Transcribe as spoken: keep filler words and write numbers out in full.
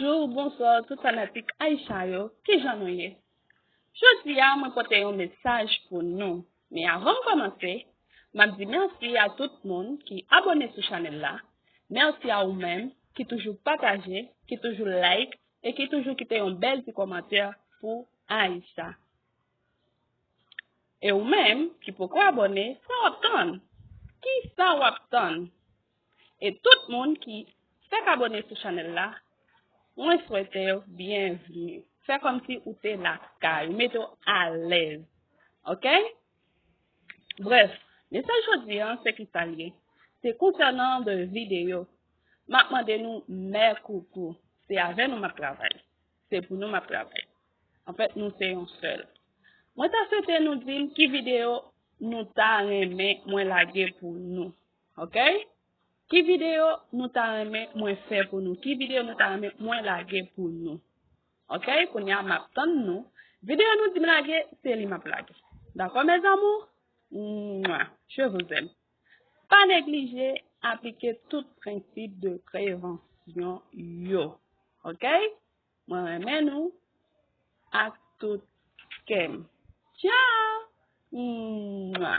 Bonjou, bonswa, tout fanatik Aisha yo, kijan nou ye? Jodi a, mwen pote yon mesaj pou nou. Men avan m kòmanse, m ap di mèsi a tout moun ki abòne sou chanèl la. Mèsi a ou menm ki toujou pataje, ki toujou like e ki toujou kite yon bèl ti kòmantè pou Aisha. E ou menm ki poko abòne, sa w ap tann? Kisa w ap tann? E tout moun ki fèk abòne sou chanèl la, mwen swete w byenvni. Fè kòmsi ou te lakay ou, mete w alèz. Oke? Brèf, mesaj jodi a, se kisa l ye? Se konsènan de videyo. M ap mande nou mèkoukou. Se avè nou m ap travay. Se pou nou m ap travay. Anfèt, nou se yon sèl. Mwen ta swete nou di m ki videyo nou ta renmen mwen lage pou nou. Oke? Ki videyo nou ta renmen mwen fè pou nou? Ki videyo nou ta renmen mwen lage pou nou? Oke? Kounye a, m ap tann nou. Videyo nou di m lage, se li m ap lage. Dakò, mes amours? Mwa, je vous aime. Pa neglije aplike tout prensip de prevansyon yo. Oke? Mwen renmen nou ak tout kè m. Tchao! Mwa!